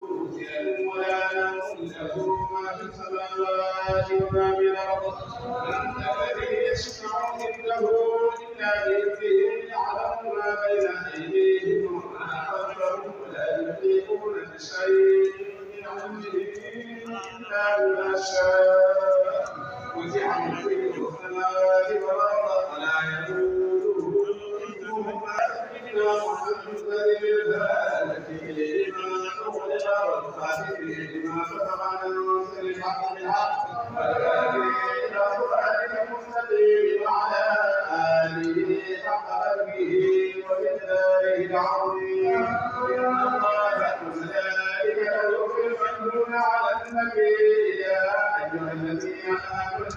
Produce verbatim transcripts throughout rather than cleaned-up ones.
ولا نوم له ما في السماوات وما في الأرض. من ذا الذي يشفع عنده إلا بإذنه، يعلم ما بين أيديهم وما خلفهم، ولا يحيطون بشيء من علمه إلا بما شاء. وسع كرسيه السماوات والأرض ولا يئوده حفظهما. سيدنا محمد الفاتح لما أغلق والخاتم لما سبق ناصر الحق بالحق والهادي إلى صراطك المستقيم وعلى آله حق قدره ومقداره العظيم. إن الله وملائكته يصلون على النبي، يا أيها الذين آمنوا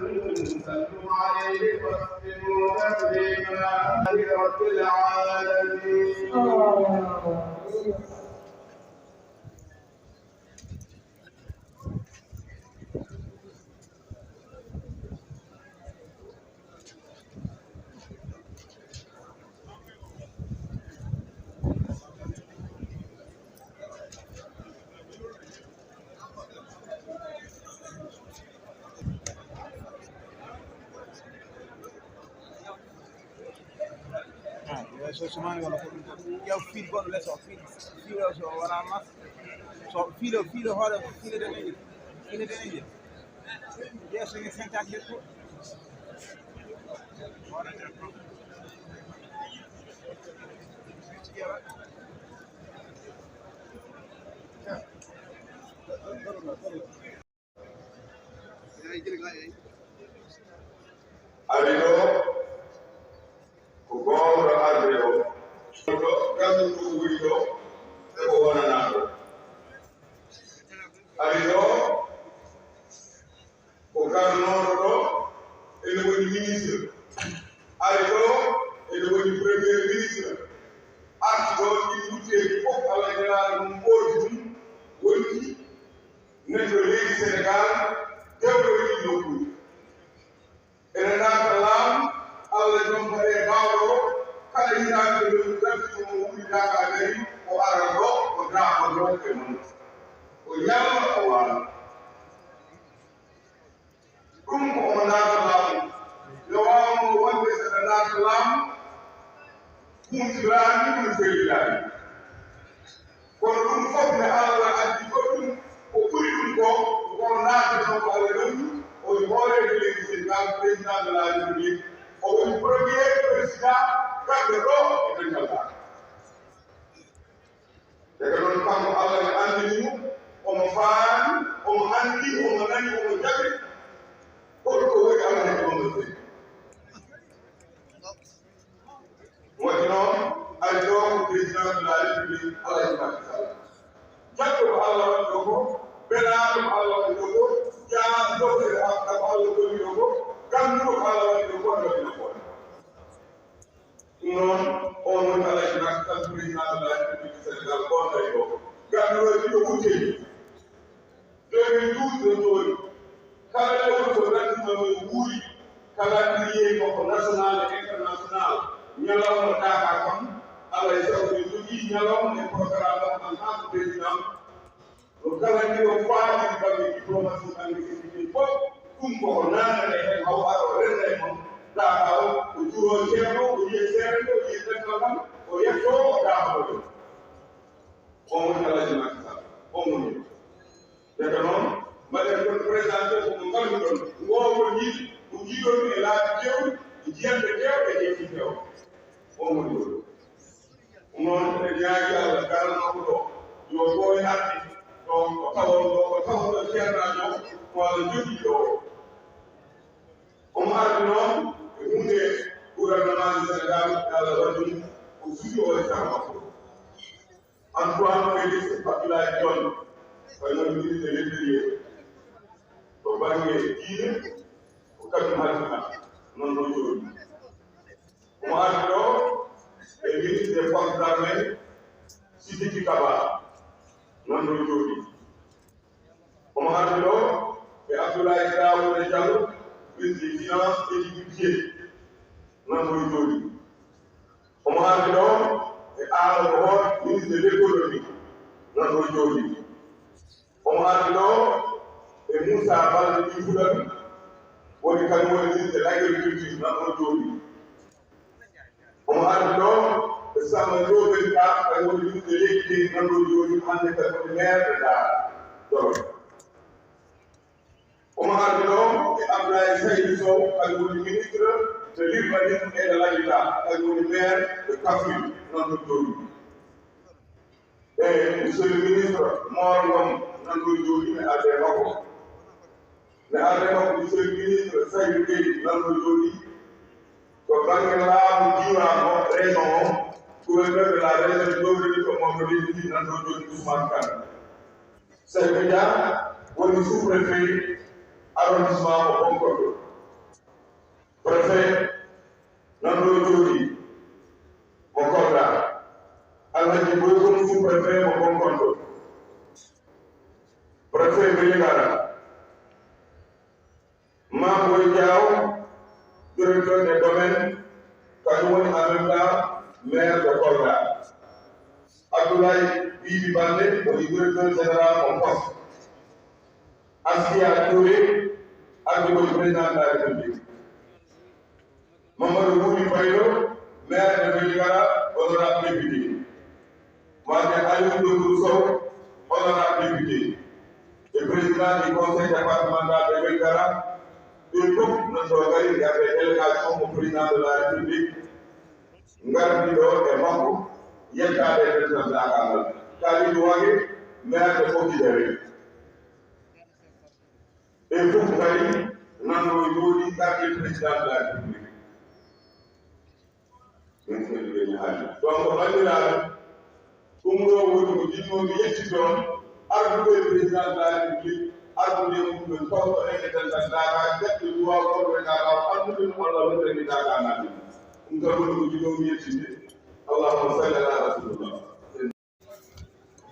صلوا عليه وسلموا تسليما. رب العالمين. Ah, so sumani wala ko ɗum tan. Ƴeew fil goɗɗo les o, fil, fil o so wala mas. So fil o, fil o hoore, fil o daneejo. Fil o daneejo. Yeeso nge cinquante ko. Ari ɗo ko gomɗo arde ɗo. Ɗo ganduɗo ko woni ɗo, e ko wonanaa ɗo. Ari ɗo ko garnooɗo ɗo, ene woni ministre. Ari ɗo, ene woni premier ministre. Arti ɗo ɗi wutteeji fof, Allah nelaaɗo mum ɓoodi ɗum, wonti neɗɗo leydi Senegaal, dewɗo e ɗii nokkuuji. Ene naata laamu, Allah joom baɗe baawɗo o, kala hitaande nde ɗum darti mo wuli daaka dari, o ara ɗo, o daako ɗo e mon. O ñalma, o waala. Ɗum ko omo naata laamu. Nde waawnoo wonde saɗa naata laamu, humpitaani, ɗum fellitaani. Kono ɗum fof ne Allah addi goɗɗum ko ɓuri ɗum ko, ko naata ɗon ko Allah ɗon, o hoore Nani ko jaɓi, hol ko woni Alhaji Mamadou Seydi? Waɗi noon, ari ɗo ko président de la République, Alhaji Macky Sall. Jaɓɗo ko Allah waɗi ɗo ko, belaaɗo ko Allah waɗi ɗo ko, jaaɗo ko Allah waɗi ɗo ko, ganduɗo ko Allah waɗi ɗo ko, waɗi ɗo ko. Ɗum noon, on woni Alhaji Macky Sall, président de la République du Sénégal, gonɗo e ɗo. Ganduɗo ɗiɗo wutteji. Deux mille douze ɗo jooɗi. Kala lewru so ganduɗo no wuuri, calendrier makko national e international, ñalawma Dakar kam, alay sago ɓe jogii ñalawma e programme makko en tant que président. No kala ndiɗo faati bannge diplomatie, bannge sécurité fof, ɗum koko naatata heen, haw ara o renda e mon. Daakaa o, o juuroo ceerno, o yiya seerende, o yiya dental kam, o yettoo, o daafoo ɗum. On woni Alhaji Macky Sall, on woni. Ndeke noon, mbaɗen kon présenté ko mo ngannduɗon, ngoo ko yiɗi, ko jiiɗon e laabi keewɗi, e jiyannde keewɗe, e jeydi keewɗe. On woni ɗo. Ɗum noon, eɗen ñaagi Allah, garanoowo ɗo, yo ɓooy arde ɗo, o tawa ɗo, o tawa ɗo ceernaajo o, ko Allah jogii ɗo. Omo ardi noon e huunde gouvernement du Sénégal, Allah waɗi ɗum, o suuɗi o e saha makko. Antoine Félix Abdoulaye Diome, ko noon ministre de l'Intérieur. To bannge diine, ko kañum haalti kam, noon ɗo jooɗi. Omo ardi ɗo e ministre des forces armées, Sidiki Kaba, noon ɗo jooɗi. Omo ardi ɗo e Abdoulaye Daouda Diallo, ministre des finances et du budget, noon ɗo jooɗi. Omo ardi ɗo e Amadou Hor, ministre de l'économie, noon ɗo jooɗi. Omo ardi ɗo e Moussa Baldé Ɓii Fuɗa, woni kañum woni ministre de l'agriculture, noon ɗo jooɗi. Omo ardi ɗo e Samba Ndiobène Ka, kañum woni ministre de l'équité, noon ɗo jooɗi, hannde kañum woni maire de Daara Jolof. Omo ardi ɗo e Abdoulaye Seydou Sow, kañum woni ministre de l'urbanisme et de l'habitat, kañum woni maire de Kaffrine, noon ɗo jooɗi. E monsieur le ministre Mor Ngom, noon ɗo jooɗi, mi arde makko. Mi arde makko, monsieur le ministre Saydou Gueye, noon ɗo jooɗi. Ko bannge laamu diiwaan o, région o, gouverneur de la région de Dowreni ko Mamadou Leydi, noon ɗo jooɗi Ousmane Kane. Seydi Dia woni sous-préfet arrondissement mo Paoskoto. Préfet nan ɗo jooɗi mo Kolda. Alhaji Boykum, sous-préfet mo Paoskoto. Préfet Vélingara. Mamboy Diaw, directeur des domaines, kañum woni en même temps maire de Kolda. Abdoulaye Bibi Baldé woni directeur général o poste. Askia Touré, ardi ko président de la République. Mamadou Wuli Faylo, maire de Vélingara, honorable député. Maître Aliou Doudou Sow, honorable député. E président du conseil départemental de Vélingara, ɓe fof nan ɗo ngari, ngarde délégation mo président de la République. Ngardi ɗo e makko, yettaade e dental daakangal. Kalidou Wague, maire de Pokidewe. Ɓe fof ngari, nan ɗo jooɗi, ngardi président de la République. Min foti ɓe ñaali. Donc, banndiraaɓe, ɗum ɗo woni ko jiɗnoomi yettude on, arduɓe président de la République, ardude mum ɓe tawto en e dental Daaka, jaɓɓe duwaaw, ɓe Daaka, anndude no Allah wonirani Daaka naaɓe. Ɗum tan woni ko jiɗnoomi yettude. Allahumma salli ala rasulillah.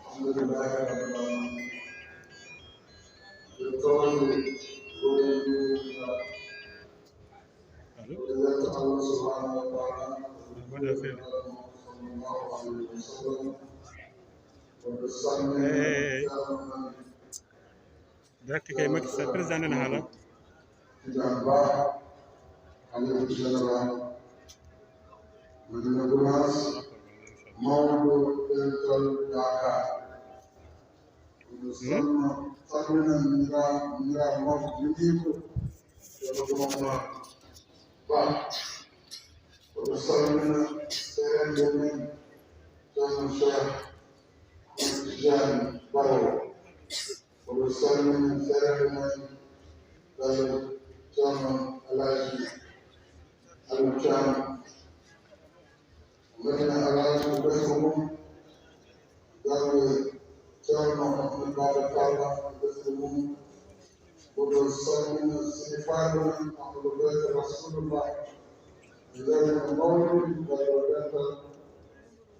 Alhamdulillahi rabbil alamin. Docteur Ibrahim Allo? Mbaɗa feere. Eh, direct kay Macky Sall, président nana haala. Tidiane Ba, Khalifa Général, Madina Gounass, mawɗo dental Dakar. Kono salma, salmina mira, mira mawɗo miniiko, Ceerno Oumar Ba. Kono salmina seerende men, Ceerno Cheikh Ahmed Tidiane Baro. Kono Miɗo salmina seeɗa men, Bello Ceerno Alaaji Aliou Thiam, Madina Alaaji ko ɓesngu mum, Bello Ceerno Ahmed Baba Talla ko ɓesngu mum. Miɗo salmina sehilaaɓe men, Ahmadou Bete Rasulullah, e nder no mawni Bello Dental.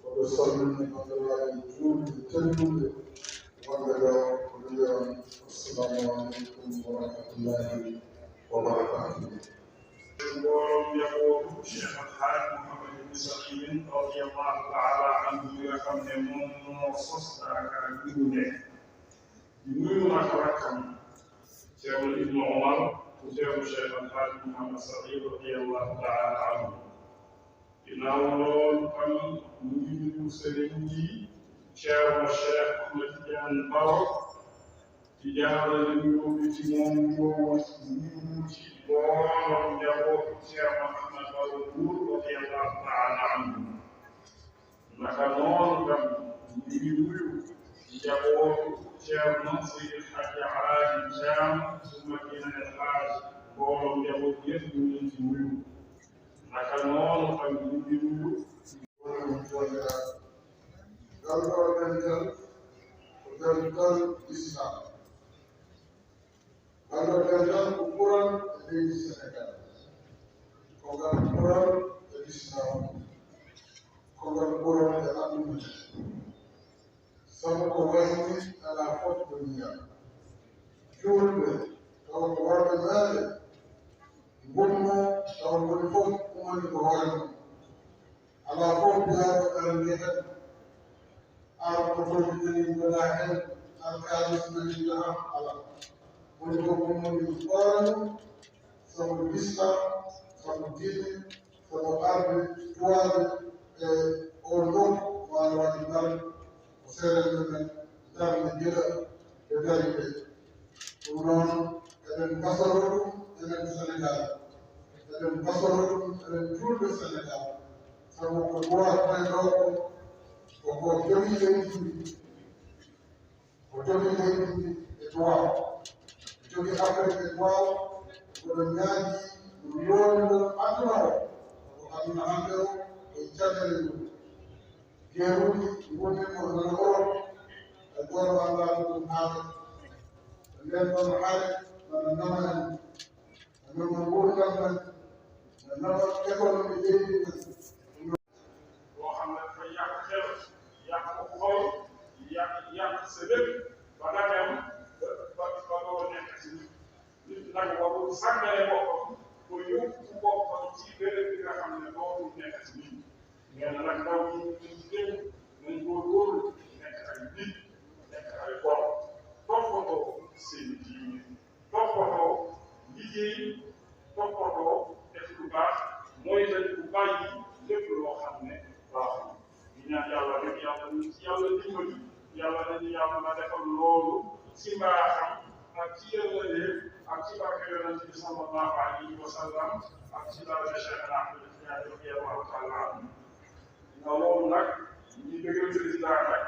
Miɗo salmina banndiraaɓe juulɓe tedduɓe wonɓe ɗo, ko wiya on, Assalamu aleykum wa rahmatullahi wa barakatuh. Mbooloo njaɓooru Cheikh Al Hadj Mouhamed Ibn Salim radiyallahu taala anhu, nga xam ne moom moo sos daaka juune. Di nuyu nag rakkam Ceerno Ibnu Omar, ku Ceerno Cheikh Al Hadj Mouhamed Salim radiyallahu taala anhu. Ginnaaw loolu tam, ñu ngi nuyu sëriñ bi, Ceerno Cheikh Ahmed Tidiane Baro, di jaarale nuyoo bi ci moom, nuyoo ci mbooloo njabootu Ceerno Ahmed Baro Mbuur radiyallahu taala anhu. Naka noonu tam, ñu ngi nuyu njabootu Ceerno Seydi El Hadji Aali Caam bu Madina El Hadji, mbooloo njaboot yëpp ñu ngi leen di nuyu. Naka noonu tam, ñu ngi nuyu. Ngal ɗo dental ko dental Islam. Ngal ɗo dental ko ɓural e leydi Senegal. Ko ngal ɓural e Islam. Ko ngal ɓural e aduna. Sabu ko wayni alaa fof ko ndiyam. Juulɓe, tawa ko worɓe meeɗen, ngummo, tawa woni fof ummani ko hoore mum. Alaa fof biyaaɗo arani heen, ar ko toon nani mbaɗa heen, ar kaalis nani njaha, alaa. Woni ko ummani hoore mum, sabu Lislaam, sabu diine, sabu arde duwaade e oo nokku, waawaani ngal, ko seerenɓe men darnde gila ɓe dari ɓe. Ɗum noon, eɗen mbasoro ɗum enen Senegal, eɗen mbasoro ɗum enen juulɓe Senegal, sabu ko duwaade ɗo ko, ko ko jogii leydi ndi. O jogii leydi ndi e duwaaw, o jogii Afrik e duwaaw. Mboɗo ñaagii, mboɗo yoolnoo aduna o, ko aduna hannde o e caɗeele mum. Geeruuji wonii ko hono Orop e gooto anndaa ɗum haala. Ndeen ɗoon haala nana nama en, nana nama nguurndam men, nana nama économie leydi men. Boo xam ne dafay yàq xel, yàq xol, yàq, yàq sa lépp, ba nga dem ba, ba, ba doo nekk ci nit. Nit nag warul sàggane boppam, ba yóbbu boppam ci béréb bi nga xam ne dootul nekk ci nit. Ngeen nag ndaw ñi, ñu ci dégg, nañ góorgóorlu nekk ay nit, nekk ay gor, toppatoo seen diine, toppatoo liggéey, toppatoo def lu baax, mooy dañ ko bàyyi lépp loo xam ne baaxul. Di ñaan Yàlla rek, Yàlla ñu ci Yàlla dimbali, Yàlla nañu Yàlla ma defal loolu ci mbaaxam ak ci yërmandeem ak ci barke Yonent bi sallallahu alayhi wa sallam ak ci barke Cheikh Ahmed Tidiane radiyallahu taala anhu. Nga loolu nag, ñi bëgg président nag,